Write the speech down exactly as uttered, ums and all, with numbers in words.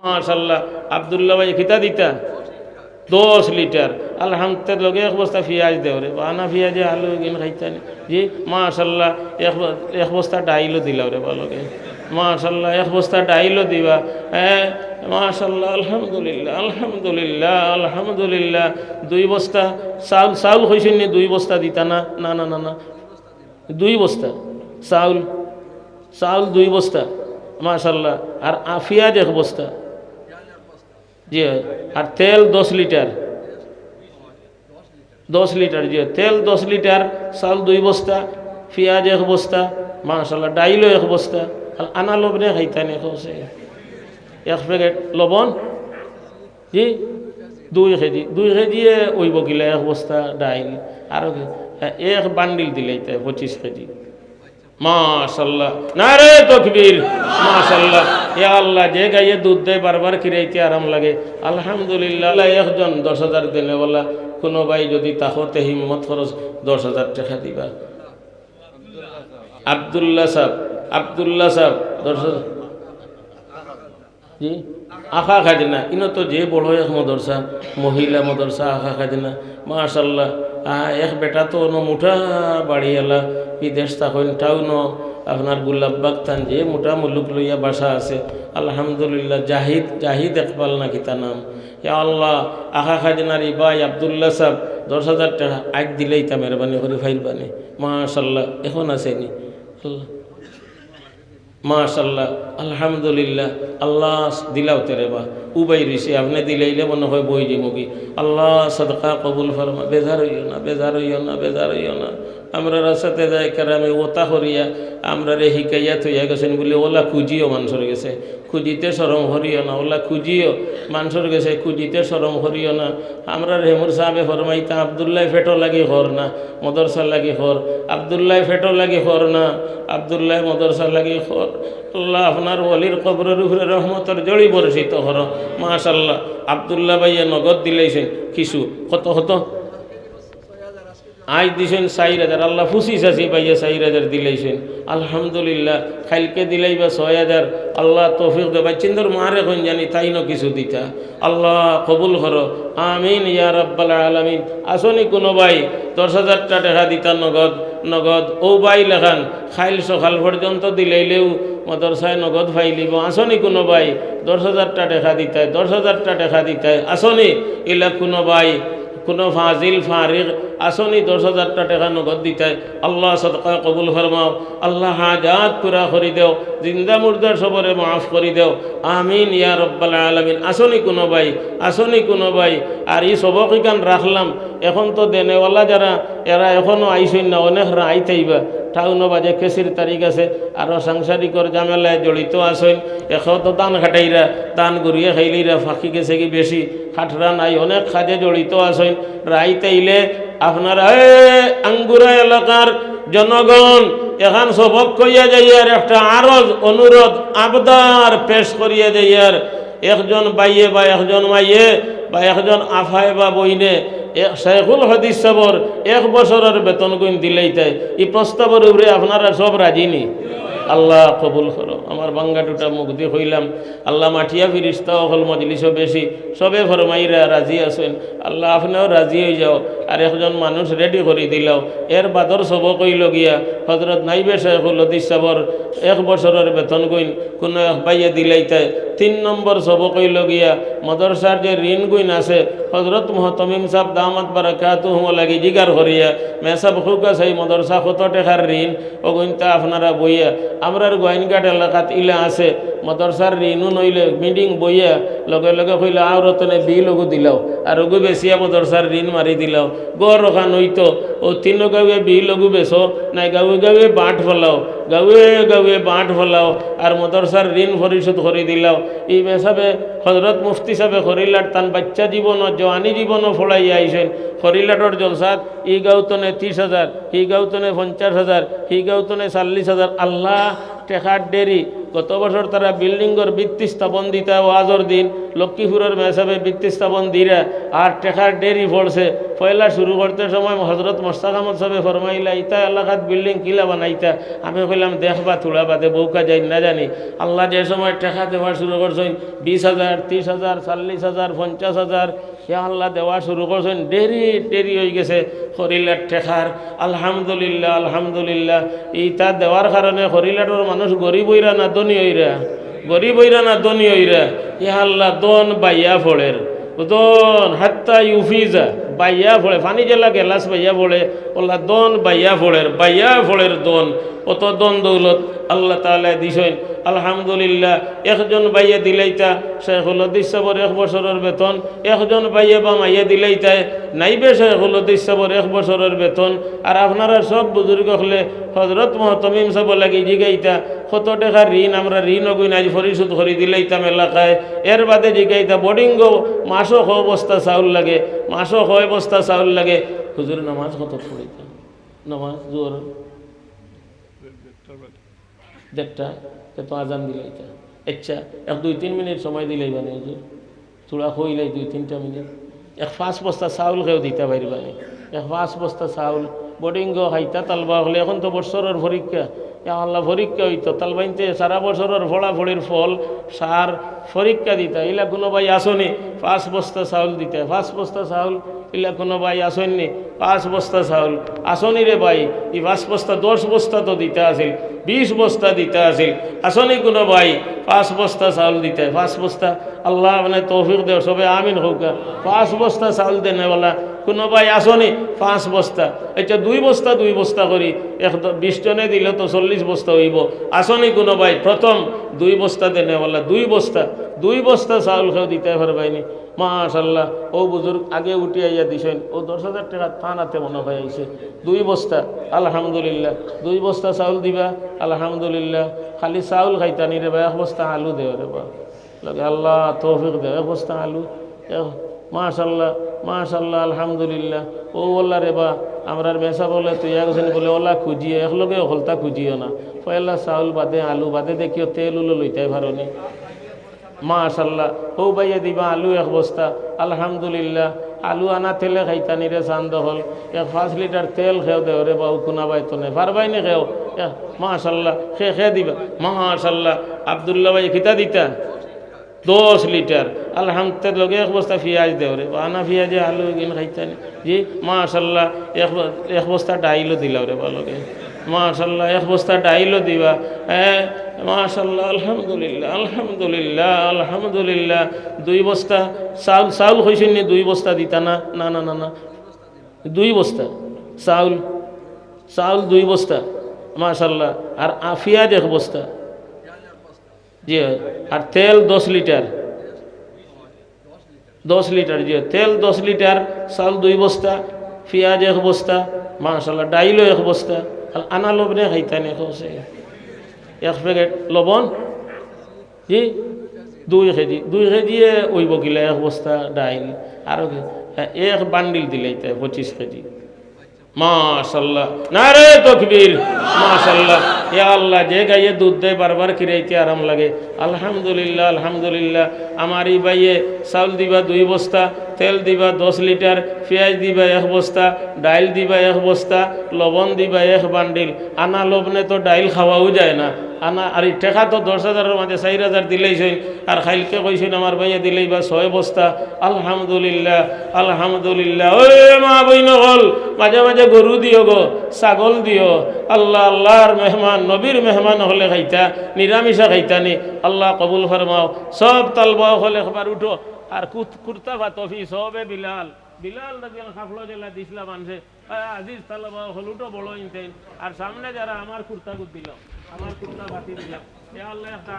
মাশাআল্লাহ। আব্দুল্লাহ ভাই, কিতা দিতা? দশ লিটার। আলহামদুলিল্লাহ, লগে এক বস্তা পিয়াজ দেও রে বা, না পিয়াজে আলু ইগিন খাইতা নি। জি, মাশাআল্লাহ, এক ব-, এক বস্তা ডাইলও দিলাও রে বা লগে। মাশাআল্লাহ, এক বস্তা ডাইলও দিবা। হ্যাঁ, মাশাআল্লাহ, আলহামদুলিল্লাহ, আলহামদুলিল্লাহ, আলহামদুলিল্লাহ। দুই বস্তা চাউল, চাউল কইছইন নি দুই বস্তা দিতা না? না, না, না, না। দুই বস্তা চাউল, চাউল দুই বস্তা, মাশাআল্লাহ। আর আ-, পিয়াজ এক বস্তা। জি অয়। আর তেল দশ লিটার। দশ লিটার, জি অয়। তেল দশ লিটার, চাউল দুই বস্তা, পিয়াজ এক বস্তা, মাশাআল্লাহ, ডাইলও এক বস্তা। আর আনা লবণে খাইতা নি, কওছে। এক প্যাকেট লবণ, জি, দুই কেজি, দুই কেজিয়ে অইবো কিলা এক বস্তা ডাইল? আরো কি? এক বান্ডিল দিলাইতা পঁচিশ কেজি। মাশাআল্লাহ, নারে তকবীর, মাশাআল্লাহ। ইয়া আল্লাহ, যে গাইয়ে দুধ দেয়, বারবার খিরাইতে আরাম লাগে। আলহামদুলিল্লাহ, একজন দশ হাজার দেনেওয়ালা, কুনু ভাই যুদি থাকো তে হিম্মত করো, দশ হাজার টেকা দিবা। আব্দুল্লাহ সাব, আব্দুল্লাহ সাব, দশ হাজার। জি, আখা খাজনা, ইনো তো যে বড় এক মদরসা, মহিলা মদরসা আখা খাজনা, মাশাআল্লাহ। আ, এক বেটা তো অনো মুটা বাড়িআলা, বিদেশ থাকইন, টাউনো আপনার গোলাপবাগ থান, যে মুটা মুলুক লইয়া বাসা আছে, আলহামদুলিল্লাহ। জাহিদ, জাহিদ ইকবাল না কিতা নাম। ইয়া আল্লাহ, আখা খাজনার ই ভাই আব্দুল্লাহ সাব দশ হাজার টেকা আইজ দিলাইতা, মেহরবানি করি ফাইরবানি। মাশাআল্লাহ, এখন আছে নি? আল্লাহ। মাশাআল্লাহ, আলহামদুলিল্লাহ, আল্লাহ দিলাও তে রে বা, উবাই রইছি, আপনে দিলাইলে মনে অয় বই দিমুগি। আল্লাহ সদকা কবুল ফরমা, বেজার অইও না, বেজার অইও না, বেজার অইও না। আমরার আসাতেজায়ে কেরামে অতা করিয়া, আমরারে হিকাইয়া থইয়া গেছইন বুলি অলা খুজিও মানষর গেছে, খুজিতে শরম করিও না, অলা খুজিও মানষর গেছে, খুজিতে শরম করিও না। আমরার হেমুর সাবে ফরমাইতা, আব্দুল্লায় পেটো লাগি কর না, মদরসার লাগি কর। আব্দুল্লায় পেটো লাগি কর না, আব্দুল্লায় মদরসার লাগি কর। আল্লাহ আপনার ওলির কবরর উপরে রহমতর জড়ি বর্ষিত করো। মাশাআল্লাহ, আব্দুল্লাহ ভাইয়ে নগদ দিলাইছইন কিছু। কত, কত? আইজ দিছইন চাইর হাজার, আল্লাহ পঁচিশ আছি ভাইয়ে চাইর হাজার দিলাইছইন। আলহামদুলিল্লাহ, কাইলকে দিলাইবা ছয় হাজার। আল্লাহ তৌফিক দেও। বাইচ্চিন্তর মারে কইন জানি তাইনও কিছু দিতা। আল্লাহ কবুল করো, আমিন ইয়া রাব্বাল আলামিন। আছো নি কুনু ভাই দশ হাজারটা টেকা দিতা নগদ? নগদ। অউ ভাই লাখান কাইল সকাল পর্যন্ত দিলাইলেউ মদরসায় নগদ পাইলিবো। আছো নি কুনু ভাই দশ হাজারটা টেকা দিতায়, দশ হাজারটা টেকা দিতায়? আছো নি ইলা কুনু ভাই, কুনু ফাজিল ফারিগ আছো নি দশ হাজারটা টেকা নগদ দিতায়? আল্লাহ সদকা কবুল ফরমাও, আল্লাহ হাজাত পুরা করি দেও, জিন্দা মুর্দার সবরে মাফ করি দেও। আমিন ইয়া রাব্বাল আলামিন। আছো নি কুনু ভাই? আছো নি কুনু ভাই? আর ই সবক ইখান রাখলাম, এখন তো দেনেওয়ালা যারা, এরা এখনো আইছইন না, অনেক রাইত আইবা। টাউনো বাজে কেসির তারিখ আছে, আরো সাংসারিকর ঝামেলায় জড়িত আছইন। এখন তো ধান কাটাইরা, ধান গরুয়ে খাইলিরা, ফাঁকি গেছেগি বেশি, খাটরা নাই, অনেক কাজে জড়িত আছইন। রাইত আইলে আপনারা, এ, আঙ্গুরা এলাকার জনগণ, এখান সবক কইয়া যাইয়ার, একটা আরজ, অনুরোধ, আবদার পেশ করিয়া যাইয়ার। একজন ভাইয়ে বা একজন মাইয়ে বা একজন আফায় বা বইনে এ-, শেখুল হাদিস সাবর এক বছরর বেতন গুইন দিলাইতায়। ই প্রস্তাবর উপরে আপনারা সব রাজি নি? আল্লাহ কবুল করো। আমার বাঙ্গা টুটা মুখ দি কইলাম, আল্লাহ মাটিয়া ফিরিস্তা অকল মজলিসও বেশি, সবে ফরমাইরা রাজি আছইন। আল্লাহ, আপনেও রাজি অই যাও, আর একজন মানুষ রেডি করি দিলাও। এর বাদর সবক অইলো গিয়া হজরত নাইবে শেখুল হাদিস সাবর এক বছরর বেতন গুইন কুনু এক ভাইয়ে দিলাইতায়। তিন নম্বর সবক অইলো গিয়া মদরসার যে ঋণ গুইন আছে, হজরত মুহতমিম সাব দামাত বারাকাতুহুম লাগি জিগার করিয়া, মেসাব খুকা সাই মদরসা কত টেকার ঋণ, অগুইনতা আপনারা বইয়া, আমরার গোয়াইনঘাট এলাকাত ইলা আছে, মদরসার ঋণ অইলে মিটিং বইয়া, লগে লগে কইলা, "আও রতনে বিল অগু দিলাও, আর অগু বেচিয়া মদরসার ঋণ মারি দিলাও।" গড় অখান অইতো, অউ তিন গাউয়ে বিল অগু বেচো, নাই গাউয়ে গাউয়ে বাঁট ফলাও, গাউয়ে গাউয়ে বাঁট ফলাও, আর মদরসার ঋণ পরিশোধ করি দিলাও। ই মেসাবে হজরত মুফতি সাবে খরিলাট তান বাচ্চা জীবনও, জোয়ানি জীবনও ফড়াইয়া আইছইন। খরিলাটর জলসাত ই গাউতনে তিশ হাজার, হি গাউতনে পঞ্চাশ হাজার, হি গাউতনে চল্লিশ হাজার। আল্লাহ, টেকার ডেরি। গত বছর তারা বিল্ডিংর ভিত্তি স্থাপন দিতা ওয়াজর দিন, লক্ষ্মীপুরর মেসাবে ভিত্তি স্থাপন দিরা, আর টেকার ডেরি পড়ছে। পয়লা শুরু করতে সময় হজরত মোস্তাক আহমদ সাহেবে ফরমাইলা, "ইতা এলাকাত বিল্ডিং কিলা বানাইতা?" আমি কইলাম, "দেখবা থুড়া বাদে, বউকা যাই না জানি।" আল্লাহ যে সময় টেকা দেওয়া শুরু করছইন, বিশ হাজার, ত্রিশ হাজার, চল্লিশ হাজার, পঞ্চাশ হাজার, ইয়া আল্লাহ দেওয়া শুরু করছইন, দেরি দেরি অই গেছে খরিলার টেকার। আলহামদুলিল্লাহ, আলহামদুলিল্লাহ। ইতা দেওয়ার কারণে খরিলাটর মানুষ গরিব অইরা না ধনী অইরা? গরিব অইরা না ধনী অইরা? ইয়া আল্লাহ, ধন বাইয়া পড়ের, ধন হাত্তা ইউফিজা, বাইয়া পড়ে, পানি যেলা গেলাস বাইয়া পড়ে, ওলা ধন বাইয়া পড়ের, বাইয়া পড়ের ধন। অত ধন দৌলত আল্লাহ তাআলায় দিছইন। আলহামদুলিল্লাহ। একজন বাইয়ে দিলাইতা শেখুল হাদিস সাবর এক বছরর বেতন, একজন বাইয়ে বা মাইয়ে দিলাইতায় নাইবে শেখুল হাদিস সাবর এক বছরর বেতন। আর আপনারা সব বুজুর্গ অকলে হজরত মুহতমিম সাবর লাগি জিগাইতা, কত টেকার ঋণ, আমরা ঋণ অগুইন আইজ পরিশোধ করি দিলাইতাম এলাকায়। এর বাদে জিগাইতা, বোর্ডিংও মাসো কয় বস্তা চাউল লাগে, মাসো কয় বস্তা চাউল লাগে। হুজুর, নামাজ কত পড়িতা? নামাজ জোহর দেড়টা, তে তো আজান দিলাইতা। আচ্ছা, এক দুই তিন মিনিট সময় দিলাইবা নি হুজুর? থুড়া কইলাই দুই তিনটা মিনিট। এক পাঁচ বস্তা চাউল কেউ দিতা পারবা নি? এক পাঁচ বস্তা চাউল, বোর্ডিংও খাইতা তালবা অকলে, এখন তো বছরর পরীক্ষা, ইয়া আল্লাহ পরীক্ষা অইতো, তালবাইন্তে সারা বছরর ফড়াফড়ির ফল, সার, পরীক্ষা দিতা। ইলা কুনু ভাই আছইন নি? পাঁচ বস্তা চাউল দিতা, পাঁচ বস্তা চাউল, ইলা কুনু ভাই আছইন নি? পাঁচ বস্তা চাউল আছইন নি রে ভাই? ই পাঁচ বস্তা, দশ বস্তা তো দিতা আছিল, বিশ বস্তা দিতা আছিল, আছইন নি কুনু ভাই? পাঁচ বস্তা চাউল দিতা, পাঁচ বস্তা। আল্লাহ মানে তৌফিক দেও, সবে আমিন কউক্কা। পাঁচ বস্তা চাউল দেনেওয়ালা কুনু ভাই আছইন নি? পাঁচ বস্তা। আচ্ছা, দুই বস্তা, দুই বস্তা করি, এক দ-, বিশ জনে দিলে তো চল্লিশ বস্তা অইবো। আছইন নি কুনু ভাই? প্রথম দুই বস্তা দেনেওয়ালা, দুই বস্তা, দুই বস্তা চাউল কেউ দিতা পারবা নি? মাশাআল্লাহ, অউ বুজুর্গ আগে উঠি আইয়া দিছইন, অউ দশ হাজার টেকা তান আতে মনো অয় আইছে। দুই বস্তা, আলহামদুলিল্লাহ। দুই বস্তা চাউল দিবা, আলহামদুলিল্লাহ। খালি চাউল খাইতা নি রে বা, এক বস্তা আলু দেও রে বা। লগে আল্লাহ তৌফিক দেও, এক বস্তা আলু। এ, মাশাআল্লাহ, মাশাআল্লাহ, আলহামদুলিল্লাহ। অউ আল্লাহ রে বা, আমরার মেসাব অকলে তুই একজন বলে, অলা খুজিও, একলগে হকলতা খুজিও না। পয়লা চাউল, বাদে আলু, বাদে দেখিও তেল উলো লইতায় পারো নি। মাশাআল্লাহ, অউ ভাইয়ে দিবা আলু এক বস্তা, আলহামদুলিল্লাহ। আলু আনা তেলে খাইতা নি রে চান্দ অকল, এক পাঁচ লিটার তেল কেউ দেও রে বা, অউ কুনু ভাই তো নে, পারবায় নি কেউ? এ, মাশাআল্লাহ, কে, কে দিবা? মাশাআল্লাহ, আব্দুল্লাহ ভাই কিতা দিতা? দশ লিটার। আলহামদুলিল্লাহ, লগে এক বস্তা পিয়াজ দেও রে বা, আনা পিয়াজে আলু এগিন খাইতা নি। জি, মাশাআল্লাহ, এক ব-, এক বস্তা ডাইলও দিলাও রে বা লগে। মাশাআল্লাহ, এক বস্তা ডাইলও দিবা। হ্যাঁ, মাশাআল্লাহ, আলহামদুলিল্লাহ, আলহামদুলিল্লাহ, আলহামদুলিল্লাহ। দুই বস্তা চাউল, চাউল কইছইন নি দুই বস্তা দিতা না? না, না, না, না। দুই বস্তা চাউল, চাউল দুই বস্তা, মাশাআল্লাহ। আর আ-, পিয়াজ এক বস্তা। জি, আর তেল দশ লিটার। দশ লিটার, জি, তেল দশ লিটার, চাউল দুই বস্তা, পিয়াজ এক বস্তা, মাশাআল্লাহ, ডাইলও এক বস্তা। আর আনা লবণে খাইতা নি, কওছে। এক প্যাকেট লবণ, জি, দুই কেজি, দুই কেজিয়ে অইবো কিলা এক বস্তা ডাইল? আরো কি? এক বান্ডিল দিলাইতা পঁচিশ কেজি। মাশাআল্লাহ, নারে তকবীর, মাশাআল্লাহ। ইয়া আল্লাহ, যে গাইয়ে দুধ দেয় বারবার খিরাইতে আরাম লাগে। আলহামদুলিল্লাহ, আলহামদুলিল্লাহ। আমার ই ভাইয়ে চাউল দিবা দুই বস্তা, তেল দিবা দশ লিটার, পিয়াজ দিবা এক বস্তা, ডাইল দিবা এক বস্তা, লবণ দিবা এক বান্ডিল। আনা লবণে তো ডাইল খাওয়াও যায় না। আনা, আর ই টেকা তো দশ হাজারর মাঝে চাইর হাজার দিলাইছইন, আর কাইলকে কইছইন আমার ভাইয়ে দিলাইবা ছয় বস্তা। আলহামদুলিল্লাহ, আলহামদুলিল্লাহ। ওই মা বইন অকল, মাঝে মাঝে গরু দিও গো, ছাগল দিও। আল্লাহ, আল্লাহর মেহমান, নবীর মেহমান অকলে খাইতা, নিরামিষা খাইতা নি। আল্লাহ কবুল ফরমাও। সব তালবা অকল একবার উঠো। আর কুত-, কুর্তা ফাতফি সবে বিলাল, বিলাল রাদিয়াল্লাহু আনহু কাপড় যেলা দিছলা মানষে, আ, আজিজ তালবা অকল উঠো বড় ইনতেন। আর সামনে যারা আমার কুর্তা গুদ দিলাও, আমার কুর্তা ফাতি দিলাও। ইয়া আল্লাহ, একটা